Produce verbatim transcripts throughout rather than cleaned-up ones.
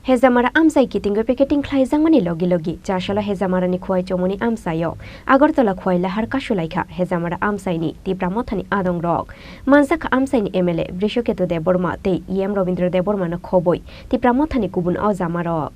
Hejamara amchai kitingwi picketing khlaijakmani logi logi Chasalo Hejamarani Khowai Chomoni amchaio Agartala Khowai lahar kasulaikha Hejamara amchaini Tipra Mothani adongrok. Manjakha amchaini M L A Brishoketu Debbarma tei E M Robindra Debbarmano khobwi Tipra Mothani kubun o jamarok.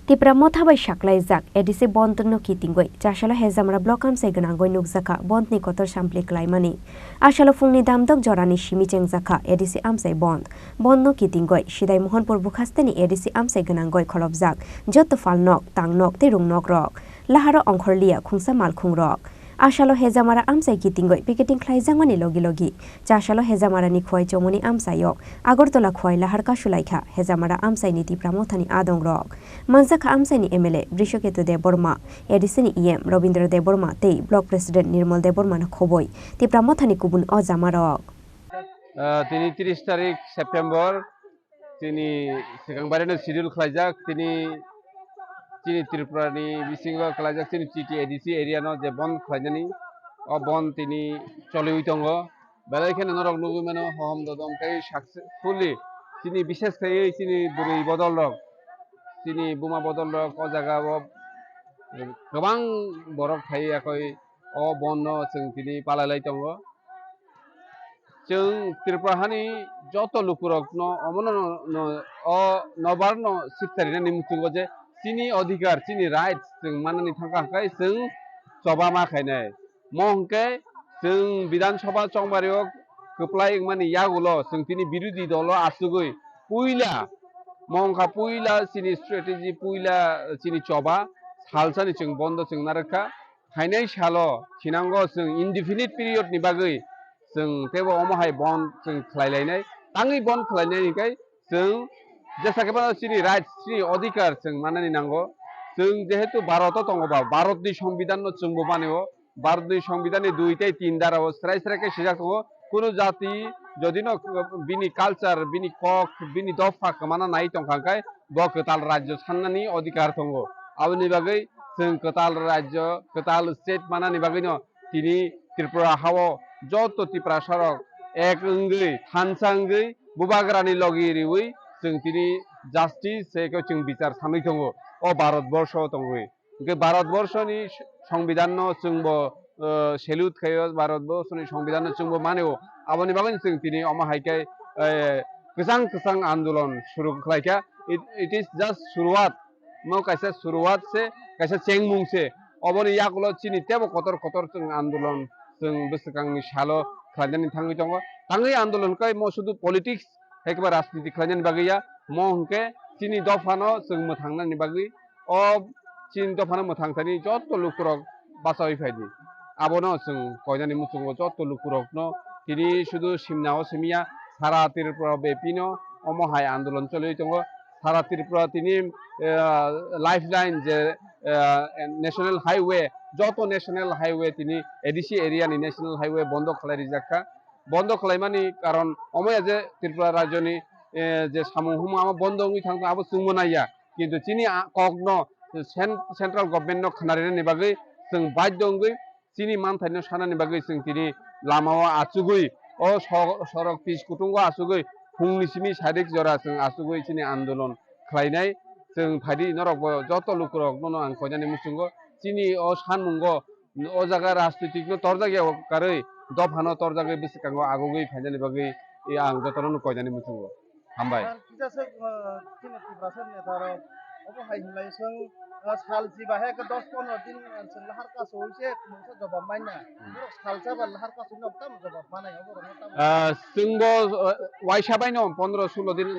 Tipra Motha bai saklaijak A D C bondh no kitingwi Chasalo Hejamara block amchai gwnangwi nukjakha bondh ni kotor sampli klaimani. Asalo phungni damdok jorani simi chengjakha A D C amchai bondh. Bondh no kitingwi Sidai Mohanpur bukhasteni A D C amchai gwnangwi kholopjak joto phalnok, tangnok tei rungnokrok. Laharo ongkhorliya khungsa malkhungrok. Asalo Hejamara amchai kitingwi picketing khlaijakmani logi logi Chasalo Hejamarani Khowai Chomoni amchaio Agartala Khowai lahar kasulaikha Hejamara amchaini Tipra Mothani adongrok. Manjakha amchaini M L A Brishoketu Debbarma, A D C ni E M Robindra Debbarma tei Block President Nirmal Debbarmano khobwi Tipra Mothani kubun o jamarok. Ah, tini tris tarik September, tini swkang barino schedule khlaijak, tini chini Tripura ni bisingo khlaijak, chini T T A D C area no je bond khlainani, o bond tini choliwi tongo. Belai kheno norok nugwi mano, hohom dodom tei successfully chini, bishes khaiwi chini bwrwi bodol rok, chini buma bodol rok o jaga o kwbang borok phaiwi yakoi o bond no chwng tini palai lai tongo. Chwng Tripura hani joto lukurokno omono no, no, o nobar no siptarinani muchungo je chini odhikar, chini rights chwng manani thangkha hwnkhe chwng choba ma khainai. Mo hwnkhe chwng Bidhan Sabha chongbario kwplai wngmani yagulo chwng tini birodhi dolo achugwi puila, mo wngkha puila chini strategy, puila chini choba salsani chwng bondo chwng narwkha. Phainai salo thinango chwng indefinite period ni bagwi chwng teibo omo hai bond chwng khlai lainai. Tangwi bond khlai nai hwnkhe chwng jesa khe phano chini rights, chini odhikar chwng manani nango. Chwng jehetu Bharat o tongo ba, Bharat ni Songbidan no chwngbo mani o. Bharat ni Songbidan ni dui tei tin dara o srai srai khe swijak tongo, kunu jati jodi no bini culture, bini kok, bini dopha kwmana nai tongkha hwnkhe bo kwtal rajyo sannani odhikar tongo. Aboni bagwi chwng kwtal rajyo, kwtal state manani bagwino tini Tripura hao joto Tiprasarok ek wngwi, thansa wngwi, bubagrani logi riwi chwng tini justice se khe chwng bichar sanwi tongo o Bharat borsho tongwi. Hwnkhe Bharat borsho ni Songbidan no chwngbo, eh, salute khaio, Bharat borsho ni Songbidan no chwngbo manio. Aboni bagwi chwng tini omo hai khe, eh, kwchang kwchang andolon suru khlaikha. It, it is just suruwat. Mo kaisa suruwat se, kaisa chengmung se. Oboni yakulo chini tebo kotor kotor chwng andolon, chwng bwswkangni salo khlainani thangwi tongo. Tangwi andolon khe mo sudu politics hai khe ba rajniti khlainani bagwi ya. Mo hwnkhe chini dophano chwng mwthangnani bagwi, o chini dophano mwthang thani joto lukurok bachaui phaidi. Abono chwng koinani muchungo joto lukurokno tini sudu simnao simiya, sara Tripura bepino omo hai andolon choliwi tongo. Sara Tripura tini, eh, lifeline je, eh, national highway, joto national highway tini A D C area ni national highway bondo khlai rijak kha. Bondo khlaimani karon omo ya je Tripura rajyoni, eh, je samung humung amo bondo wngwi thangkha, abo chwngbo naiya. Kintu chini a kokno cen-, central government no khwnarinani bagwi chwng badhyo wngwi chini manthaino sanani bagwi chwng tini lamao achugwi o so-, sorok pis kutungo achugwi phungni simi sadik jora chwng achugwi chini andolon khlainai. Chwng phaidi norokbo joto lukurokno ang koinani muchungo chini o sanmungo o jaga rajnitik no torjak ya karwi dophano torjagwi bwswkango agugwi phainani bagwi ang jotono no koinani muchungo. Hambai. Ar kisa se, uh, chini Tiprasa neta rok obo hai hinlai song, uh, sal si bahai ke dos pondro din, uh, song lahar kaso oi se mungsa jawab mai na. Hmm. Borok salsa ba lahar kaso no tam jawab manai obo rok no tam. Ah, chwngbo, uh, waisa bai no pondro sulo din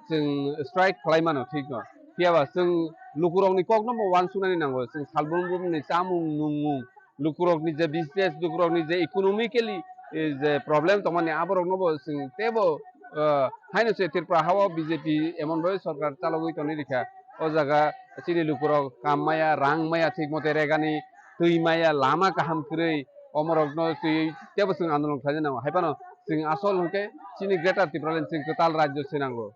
chwng strike khlai mano, thik no. Phiya ba chwng lukurokni kokno bo uansuknani nango. Chwng salbrum brumni chamung nungmung, lukurokni je business, lukurokni je economically, eh, je problem tongmani, aborokno bo chwng teibo, eh, haino se Tripura hao B J P emon bai sorkar chalogwi tongwi rikha. O jaga chini lukurok kam maya, rang maya, thik mote regani twi maya, lama kaham kwrwi, omorokno twi teibo chwng andolon khlaina nango. Hai phano chwng asol hwnkhe chini Greater Tipraland chwng kwtal rajyo se nango.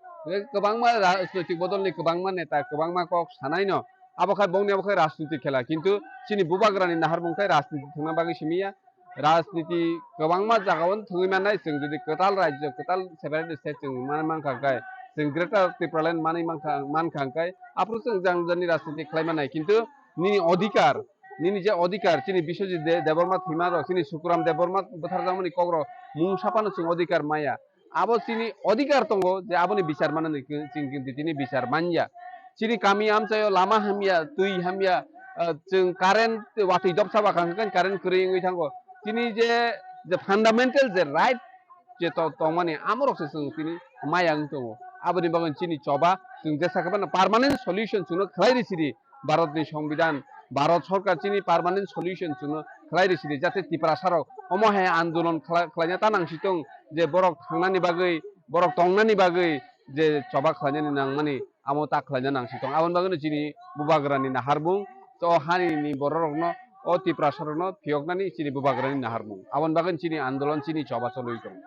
Kwbangma rajnoitik bodolni kwbangma neta, kwbangma kok sanaino abo khai bongni abo khai rajniti khela, kintu chini bubagrani naharmung khai rajniti thwngna bagwi simi ya. Rajniti kwbangma jagao thwngwi mannai, chwng jodi kwtal rajyo, kwtal separate state chwng man mankha khai, chwng Greater Tipraland manwi mankha, mankha hwnkhe, aphuru chwng jang jani rajniti khlai mannai. Kintu nini odhikar, nini je odhikar, chini Biswajit De-, Debbarma thwima rok, chini Sukuram Debbarma bwtharjakmani kokrok mungsa phano chwng odhikar maya. Abo chini odhikar tongo je aboni bichar manani chwng kintu tini bichar manya. Chini kami amchaio lama hamya, twi hamya, ah, chwng current watwi dopsa bakha hwnkhe current kwrwi wngwi thango. Chini je, je fundamental je right je to-, tongmani amorok se chwng tini maya wng tongo. Aboni bagwi chini choba chwng jesa khe phano permanent solution chwngno khlai rw sidi. Bharatni Songbidan, Bharat Sorkar chini permanent solution chwngno khlai rw sidi, jate Tiprasarok omo hai andolon khla-, khlaina ta nang si tong, je borok thangnani bagwi, borok tongnani bagwi je choba khlainani nangmani, amo ta khlaina nang si tong. Aboni bagwino chini Bubagrani naharmung, to o hani ni bororokno, o Tiprasarokno phiyoknani chini Bubagrani naharmung. Aboni bagwino chini andolon, chini choba cholwi tong.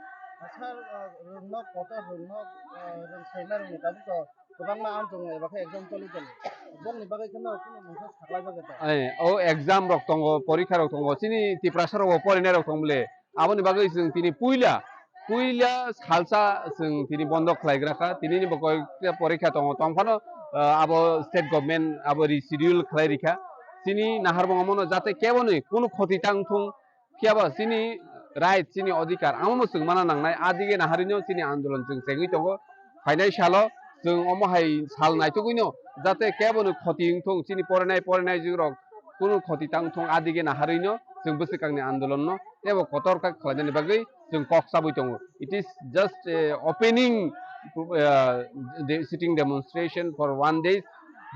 Acha, ah, rwngno, kotor rwngno, ah, rwng saimani tabuk to kwbangma ang tongo, eba khe exam choli tongo. Bongni bagwi kheno kunu mungsa saklai bagwi ta. Eh, o exam rok tongo, porikha rok tongo. Chini Tiprasa rok bo porinai rok tong bole. Aboni bagwi chwng tini puila, puila salsa chwng tini bondo khlai gra kha. Tini ni bo koi porikha tongo. Tong phano, ah, abo state government abo reschedule khlai rikha. Chini naharmung omono jate kebo ni kunu khoti tang thung. Phiya ba chini right, chini odhikar, amo bo chwng mana nangnai, a dige naharino chini andolon chwng chengwi tongo. Phainai salo chwng omo hai sal naitugwino jate kebo no khoti wng thung, chini porinai, porinai jwk rok kunu khoti tang thung, a dige naharino chwng bwswkangni andolonno tebo kotor kha khlainani bagwi chwng kok chabwi tongo. It is just a opening, uh, de-, sitting demonstration for one day.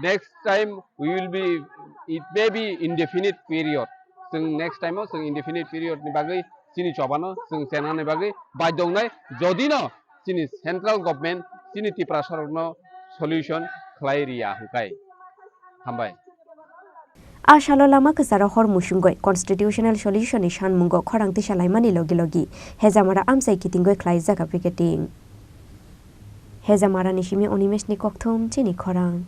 Next time we will be, it may be indefinite period. Chwng next time o chwng indefinite period ni bagwi chini chobano chwng chenani bagwi baidongnai, jodi no chini central government chini Tiprasa rokno solution khlai riya hwnkhe. Hambai. A salo lama kwcharo hor musungwi constitutional solution ni sanmungo khorang tisa laimani logi logi Hejamara amchai kitingwi khlaijak picketing. Hejamara ni simi Animesh ni kokthum chini khorang.